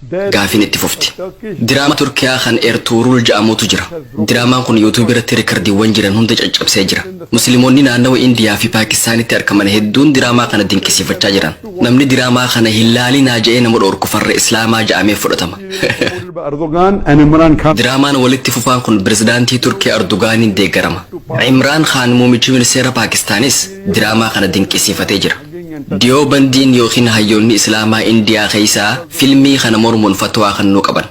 Gaafiin itti fufti. Diraama Turkiyaa kan Ertuurul ja'amutu jira. Diraamaan kun YouTube irratti rikardiiwwan jiran hunda caccabsee jira. Musliimonni naannawa Indiyaa fi Paakistaanitti argaman hedduun diraamaa kana dinqisiifachaa jiran. Namni diraamaa kana hin laalinaa je'ee nama dhoorku farra Islaamaa ja'amee fudhatama. Erdogan and Imran Khan. Diraamaan walitti fufaan kun pirezidaantii Turkii Erdogaaniin deeggarama. Imraan Khaan muummichi ministeera Paakistaanis diraamaa kana dinqisiifatee jira. Diyoobandiin yookiin hayyoonni Islaamaa Indiyaa keessaa filmii kana mormuun fatwaa kennuu qaban.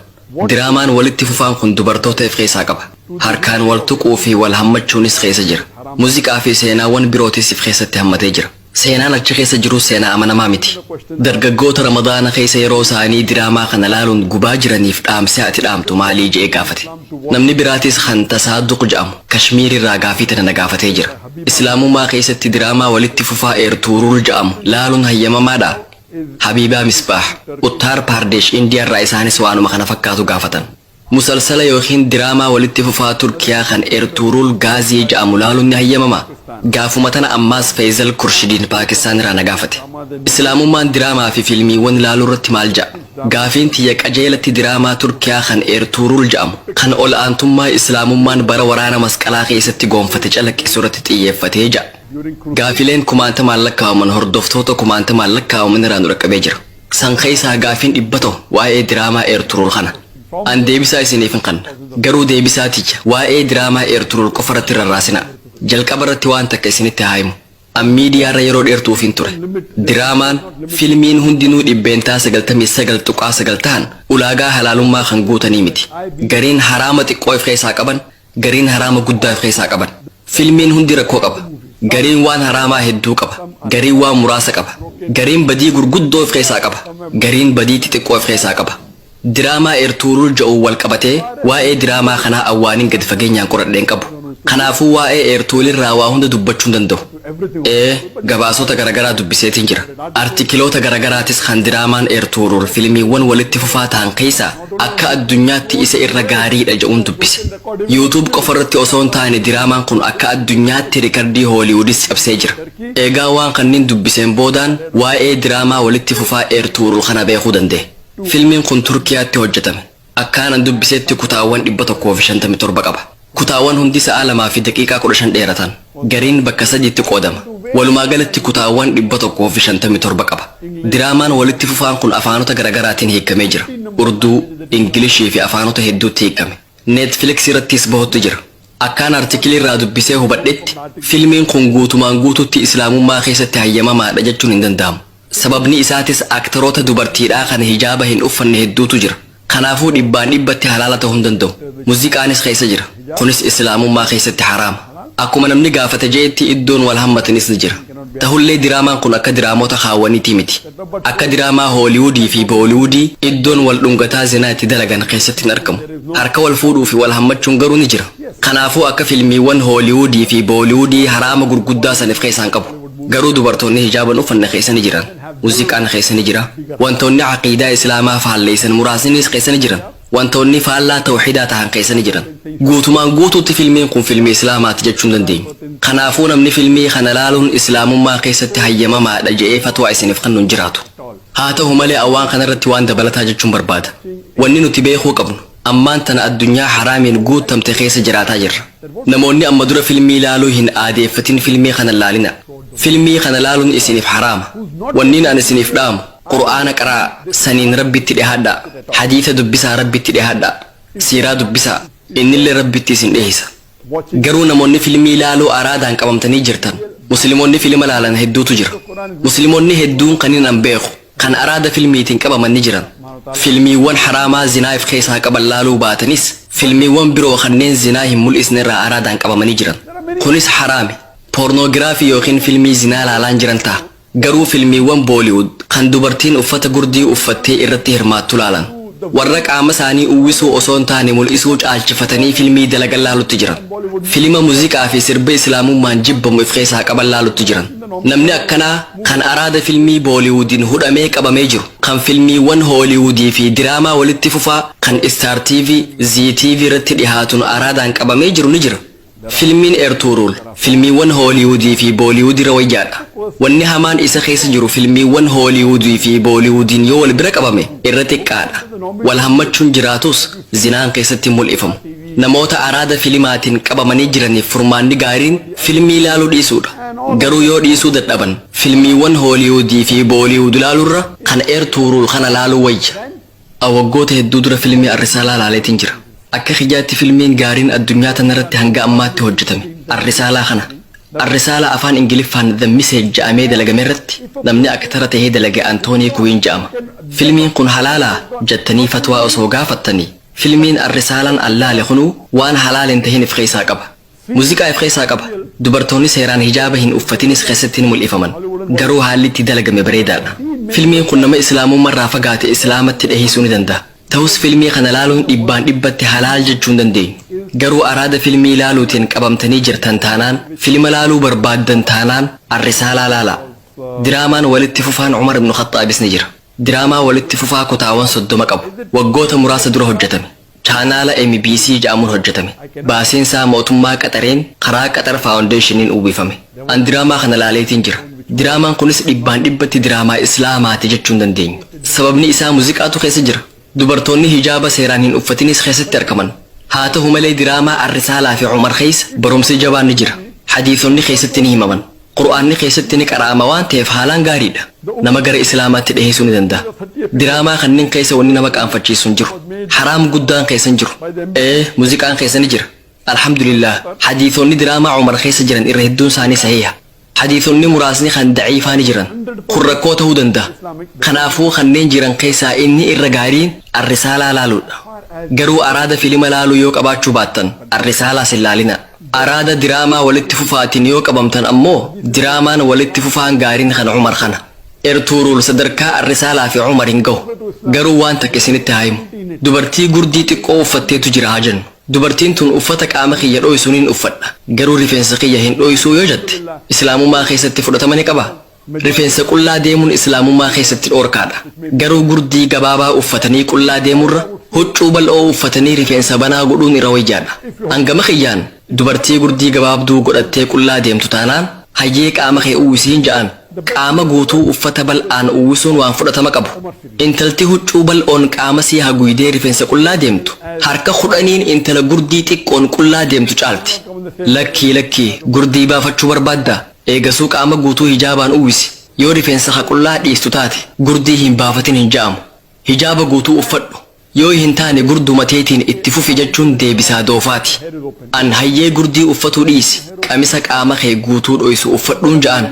Diraamaan walitti fufaan kun dubartoota of keessaa qaba. Harkaan wal tuquu fi wal hammachuunis keessa jira. Muuziqaa fi seenaawwan birootis of keessatti hammatee jira. Seenaan achi keessa jiru seenaa amanamaa miti. Dargaggoota Ramadaana keessa yeroo isaanii diraamaa kana laaluun gubaa jiraniif dhaamsee ati dhaamtu maalii je'ee gaafate. Namni biraatis kan Tasaaduq jedhamu Kashmiir irraa gaafii tana na gaafatee jira. Islaamummaa keessatti diraamaa walitti fufaa Eertuurul jedhamu laaluun hayyamamaadha. Habiibaa Misbaah, Uttaar Paardesh Indiyaa irraa isaanis waanuma kana fakkaatu gaafatan. Musalsala yookiin diraamaa walitti fufaa Turkiyaa kan Ertuurul Gaazii jedhamu laaluun ni hayyamama. Gaafuma tana ammaas Faisal Kurshidiin Paakistaan irraa na gaafate. Islaamummaan diraamaa fi fiilmiiwwan laaluu irratti maal ja'a? Gaafiin tiyya qajeelatti diraamaa Turkiyaa kan Ertuurul jedhamu kan ol aantummaa Islaamummaan bara waraana masqalaa keessatti goonfate calaqqisu irratti xiyyeeffatee ja'a. Gaafileen kumaantamaan lakkaa'aman hordoftoota kumaantamaan lakkaa'aman irraa nu dhaqqabee jira. San keessaa gaafiin 100 ta'u waa'ee diraamaa Ertuurul kana. An deebisaa isiniif hin kenna. Garuu deebisaa tiyya waa'ee diraamaa Ertuurul qofa irratti rarraasina. Jalqaba irratti waan takka isinitti haa himu. An miidiyaarra yeroo dheertuuf hin ture. Diraamaan, filmiin hundinuu 99.9% ta'an ulaagaa halaalummaa kan guutanii miti. Gariin haraama xiqqoo of keessaa qaban, gariin haraama guddaa of keessaa qaban. Filmiin hundi rakkoo qaba. Gariin waan haraamaa hedduu qaba. Gariin waan muraasa qaba. Gariin badii gurguddoo of keessaa qaba. Gariin badii xixiqqoo of keessaa qaba. Diraamaa Ertuurul jedhu wal qabatee waa'ee diraamaa kanaa awwaaniin gadi fageenyaan qoradheen qabu. Kanaafuu waa'ee Ertuulirraa waa hunda dubbachuu hin danda'u. Ee, gabaasota garagaraa dubbiseetiin jira. Artikiloota garagaraatis kan diraamaan Ertuurul filmiiwwan walitti fufaa ta'an keessaa akka addunyaatti isa irra gaariidha jedhuun dubbise. YouTube qofa irratti osoo hin taane diraamaan kun akka addunyaatti rikardii Hooliwudis cabsee jira. Eegaa waan kanneen dubbiseen boodaan waa'ee diraamaa walitti fufaa Ertuurul kana beekuu danda'e. Filmiin kun Turkiyaatti hojjetame. Akkaanan dubbisetti kutaawwan 157 qaba. Kutaawwan hundi sa'a 2 fi daqiiqaa 15 dheeratan. Gariin bakka sadiitti qoodama. Walumaa galatti kutaawwan 157 qaba. Diraamaan walitti fufaan kun afaanota garaagaraatiin hiikamee jira. Urduu, Ingilishii fi afaanota hedduutti hiikame. Netflix irrattis bahutti jira. Akkaan artikilii irraa dubbisee hubadhetti filmiin kun guutumaan guututti Islaamummaa keessatti hayyamamaadha jechuun hin danda'amu. Sababni isaatis aktaroota dubartiidhaa kan hijaaba hin uffanne hedduutu jira. Kanaafuu dhibbaan dhibbatti halaala ta'uu hin danda'u. Muuziqaanis keessa jira. Kunis Islaamummaa keessatti haraama. Akkuma namni gaafate je'etti iddoon wal hammatanis ni jira. Tahullee diraamaan kun akka diraamota kaawwaniitii miti. Akka diraamaa Hooliwudii fi Booliwudii iddoon wal dhungataa zinaa itti dalagan keessatti hin argamu. Harka wal fuudhuu fi wal hammachuun garuu ni jira. Kanaafuu akka filmiiwwan Hooliwudii fi Booliwudii haraama gurguddaa saniif keessaan qabu. Garuu dubartoonni hijaaban uffanne keessa ni jiran. Muuziqaan keessa ni jira. Wantoonni aqiidaa Islaamaa faalleessan muraasnis keessa ni jiran. Wantoonni faallaa tawxiidaa tahan keessa ni jiran. Guutumaan guutuutti filmiin kun filmii Islaamaati jechuu hin dandeenyu. Kanaafuu namni filmii kana laaluun Islaamummaa keessatti hayyamamaadha je'ee fatwaa isiniif kennu hin jiraatu. Haa ta'u malee awwaan kanarratti waan dabalataa jechuun barbaada. Wanni nuti beekuu qabnu ammaan tana addunyaa haraamiin guutamte keessa jiraataa jirra. Namoonni amma dura filmii laaluu hin aadeeffatin filmii kana laalina. Filmii kana laaluun isiniif haraama. Wanniin an isiniif dhaamu Qur'aana qaraa saniin Rabbitti dhihaadhaa. Hadiisa dubbisaa Rabbitti dhihaadhaa. Siiraa dubbisaa innillee Rabbitti isin dhiheessa. Garuu namoonni filmii laaluu araadaan qabamtanii jirtan. Musliimoonni filma laalan hedduutu jira. Musliimoonni hedduun kan hin beeku kan araada filmiitiin qabaman ni jiran. Filmiiwwan haraamaa zinaa if keessaa qaban laaluu baatanis filmiiwwan biroo kanneen zinaa hin mul'isne irraa araadaan qabamanii jiran. Kunis haraami. Poornoogiraafii yookiin filmii zinaa laalaan jiran ta'a. Garuu filmiiwwan Booliwud kan dubartiin uffata gurdii uffattee irratti hirmaattu laalan. Warra qaama isaanii uwwisuu osoo hin taane mul'isuu caalchifatanii filmii dalagan laalutti jiran. Filima muuziqaa fi sirba Islaamummaan jibbamu if keessaa qaban laalutti jiran. Namni akkanaa kan araada filmii Booliwudiin hudhamee qabamee jiru, kan filmiiwwan Hooliwudii fi diraamaa walitti fufaa kan Star TV, Zee TV irratti dhihaatuun araadaan qabamee jiru ni jira. Filmiin Ertuurul filmiiwwan Hooliwudii fi Booliwud irra wayyaadha. Wanni hamaan isa keessa jiru filmiiwwan Hooliwudii fi Booliwudiin yoo wal bira qabame irra xiqqaadha. Wal hammachuun jiraatus zinaan keessatti mul'ifamu. Namoota araada filimaatiin qabamanii jiraniif furmaanni gaariin filmii ilaaluu dhiisuudha. Garuu yoo dhiisuu dadhaban, filmiiwwan Hooliwudii fi Booliwud ilaaluurra kan Ertuurul kana laaluu wayya. Waggoota hedduu dura filmii Arrisaalaa laaleetiin jira. Akka kiyyaatti filmiin gaariin addunyaa tanarratti hanga ammaatti hojjetame Arrisaalaa kana. Arrisaalaa afaan Ingiliffaan The Message jedhamee dalagame irratti namni aktara tahee dalage Antoonii Kuwiin jedhama. Filmiin kun halaalaa jettanii fatwaa osoo gaafattanii, filmiin Arrisaalaan allaale kunuu waan halaal hin tahin if keessaa qaba. Muuziqaa if keessaa qaba. Dubartoonni seeraan hijaaba hin uffatinis keessatti ni mul'ifaman. Garuu haalli itti dalagame bareedaadha. Filmiin kun nama islaamummaarraa fagaate islaamatti dhahiisuu ni danda'a. Ta'us filmii kana laaluun dhibbaan dhibbatti halaal jechuu hin dandeenyu. Garuu araada filmii laaluutiin qabamtanii jirtan taanaan, filma laaluu barbaaddan taanaan, Arrisaalaa laalaa. Diraamaan walitti fufaan Umar ibn Khaxaabis ni jira. Diraamaa walitti fufaa kutaawwan 30 qabu. Waggoota muraasa dura hojjetame. Chaanaala MBC jedhamuun hojjetame. Baasiinsaa mootummaa Qaxareen karaa Qaxar Faawundeeshiniin uwwifame. An diraamaa kana laaleetiin jira. Diraamaan kunis dhibbaan dhibbatti diraamaa islaamaati jechuu hin dandeenyu. Sababni isaa muuziqaatu keessa jira. Dubartoonni hijaaba seeraan hin uffatinis keessatti argaman. Haa ta'u malee, diraamaa Arrisaalaa fi Umar keessa barumsi jabaan ni jira. Hadiisonni keessatti ni himaman. Qur'aanni keessatti ni qara'ama waan ta'eef haalaan gaariidha. Nama gara islaamaatti dhiheessuu ni danda'a. Diraamaa kanneen keessa wanni nama qaanfachiisu hin jiru. Haraam guddaan keessa hin jiru. Ee, muuziqaan keessa ni jira. Alhamdulillah, hadiisonni diraamaa Umar keessa jiran irra hedduun isaanii sahiha. Hadiisonni muraasni kan daciifaa ni jiran. Kun rakkoo ta'uu danda'a. Kanaafuu kanneen jiran keessaa inni irra gaariin Arrisaalaa laaluudha. Garuu araada filima laaluu yoo qabaachuu baattan, Arrisaalaa sin laalina. Araada diraamaa walitti fufaatiin yoo qabamtan ammoo, diraamaan walitti fufaan gaariin kan Umar kana. Ertuurul sadarkaa Arrisaalaa fi Umar hin gahu. Garuu waan takka isinitti haa himu. Dubartii gurdii xiqqoo uffatteetu jira haa jennu. Dubartiin tun uffata qaama kiyya dhoysu nin uffadha, garuu rifeensa kiyya hin dhoysuu yoo jette, islaamummaa keessatti fudhatama ni qabaa? Rifeensa qullaa deemuun islaamummaa keessatti dhoorkaadha. Garuu gurdii gabaabaa uffatanii qullaa deemurra huccuu bal'oo uffatanii rifeensa banaa godhuun irra wayyaadha. Hangama kiyyaan dubartii gurdii gabaabduu godhattee qullaa deemtu taanaan, hayyee, qaama kee uwwisiin ja'an. Qaama guutuu uffata bal'aan uwwisuun waan fudhatama qabu. Intalti huccuu bal'oon qaama sii haguuydee rifeensa qullaa deemtu harka 10n intala gurdii xiqqoon qullaa deemtu caalti. Lakkii, lakkii, gurdii baafachuu barbaaddaa? Eegasuu qaama guutuu hijaabaan uwwisi. Yoo rifeensa ka qullaa dhiistu taate, gurdii hin baafatin hin ja'amu. Hijaaba guutuu uffadhu. Yoo hin taane gurduma teetiin itti fufi jechuun deebisaa doofaati. An hayyee, gurdii uffatuu dhiisi, qamisa qaama kee guutuu dhoysu uffadhuun ja'an.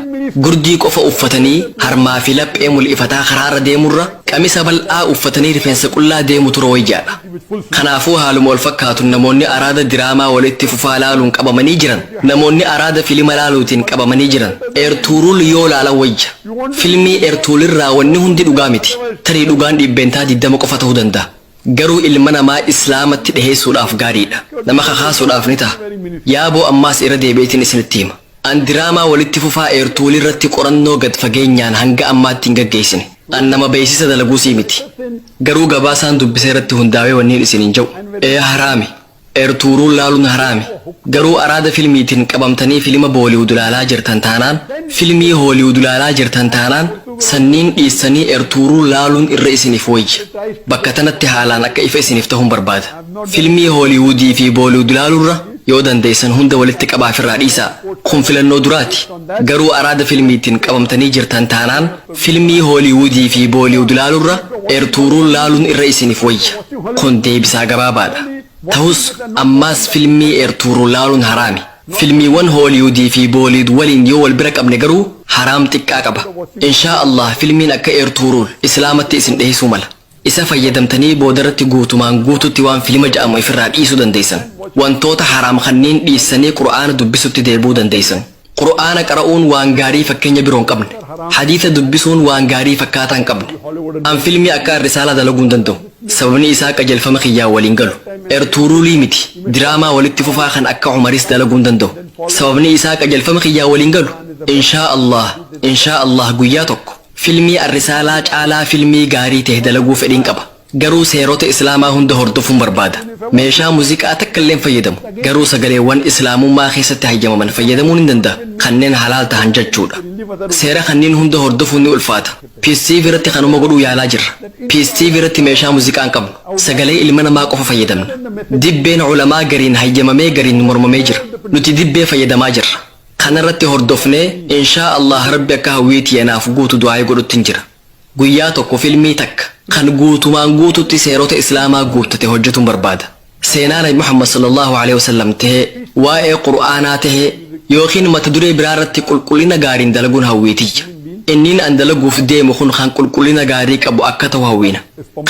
Gurdii qofa uffatanii harmaa fi laphee mul'ifataa karaarra deemurra qamisa bal'aa uffatanii rifeensa qullaa deemu tura wayyaadha. Kanaafuu haaluma wal fakkaatuun namoonni araada diraamaa walitti fufaa laaluun qabamanii jiran, namoonni araada filima laaluutiin qabamanii jiran, Ertuurul yoo laalan wayya. Filmii Ertuulirraa wanni hundi dhugaa miti. Tarii dhugaan 20% qofa ta'uu danda'a. Garuu ilma namaa islaamatti dhiheessuudhaaf gaariidha. Nama kakaasuudhaaf ni ta'a. Yaaboo, ammaas irra deebi'eetiin isinitti hima. An diraamaa walitti fufaa Ertuul irratti qorannoo gad fageenyaan hanga ammaatti hin gaggeessine. An nama beeksisa dalaguusii miti. Garuu gabaasaan dubbisee irratti hundaa'ee wanniin isin hin ja'u. Ee, haraami. Ertuuruun laaluun haraami. Garuu araada filmiitiin qabamtanii filima Booliwud laalaa jirtan taanaan, filmii Hooliwud laalaa jirtan taanaan, sanniin dhiissanii Ertuuruun laaluun irra isiniif wayya. Bakka tanatti haalaan akka ifa isiniif ta'uun barbaada. Filmii Hooliwudii fi Booliwud laaluurra yoo dandeessan hunda walitti qabaafirraa dhiisaa. Kun filannoo duraati. Garuu araada filmiitiin qabamtanii jirtan taanaan, filmii Hooliwudii fi Booliwud laaluurra Ertuuruun laaluun irra isiniif wayya. Kun deebisaa gabaabaadha. Ta'us ammaas filmii Ertuurul laaluun haraami. Filmiiwwan Hooliwudii fi Booliwud waliin yoo wal bira qabne garuu haraam xiqqaa qaba. Inshaa Allah, filmiin akka Ertuurul islaamatti isin dhiheessuu mala. Isa fayyadamtanii boodarratti guutumaan guututti waan filima ja'amu ifirraa dhiisuu dandeessan. Wantoota haraam kanneen dhiissanii Qur'aana dubbisutti deebi'uu dandeessan. Qur'aana qara'uun waan gaarii fakkeenya biroo hin qabne. Hadiisa dubbisuun waan gaarii fakkaataa hin qabne. An filmii akka Arrisaalaa dalaguu hin danda'u. Sababni isaa qajeelfama kiyyaa waliin galu. Ertuurulii miti. Diraamaa walitti fufaa kan akka Umaris dalaguu hin danda'u. Sababni isaa qajeelfama kiyyaa waliin galu. Inshaa Allah, inshaa Allah, guyyaa tokko filmii Arrisaalaa caalaa filmii gaarii ta'e dalaguu fedhiin qaba. Garuu seerota Islaamaa hunda hordofuun barbaada. Meeshaa muuziqaa takka illee hin fayyadamu. Garuu sagaleewwan Islaamummaa keessatti hayyamaman fayyadamuun hin danda'a. Kanneen halaal tahan jechuudha. Seera kanneen hunda hordofuun ni ulfaata. Peace TV irratti kanuma godhuu yaalaa jirra. Peace TV irratti meeshaa muuziqaa hin qabnu. Sagalee ilma namaa qofa fayyadamna. Dibbeen culamaa gariin hayyamamee, gariin mormamee jira. Nuti dibbee fayyadamaa jirra. Kanarratti hordofnee, inshaa Allah, Rabbi akka hawwiitii anaaf guutu du'aayii godhutti hin jira. Guyyaa tokko filmii takka kan guutumaan guututti seerota Islaamaa guuttate hojjetuun barbaada. Seenaa Nabi Muhammad sallallahu alaihi wasallam tahee, waa'ee Qur'aanaa tahee, yookiin mata duree biraa irratti qulqullina gaariin dalaguun hawwiitiyya. Inniin an dalaguuf deemu kun kan qulqullina gaarii qabu akka ta'u hawwiina.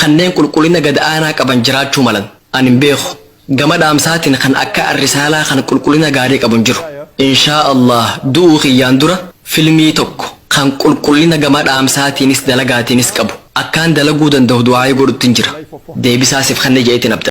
Kanneen qulqullina gad aanaa qaban jiraachuu malan. Ani hin beeku. Gama dhaamsaatiin kan akka Arrisaalaa kan qulqullina gaarii qabu hin jiru. Inshaa Allah, du'uu kiyyaan dura filmii tokko kan qulqullina gama dhaamsaatiinis dalagaatiinis qabu akkaan dalaguu danda'u du'aayii godhutti hin jira. Deebisaa siif kenne je'eetiin abdadha.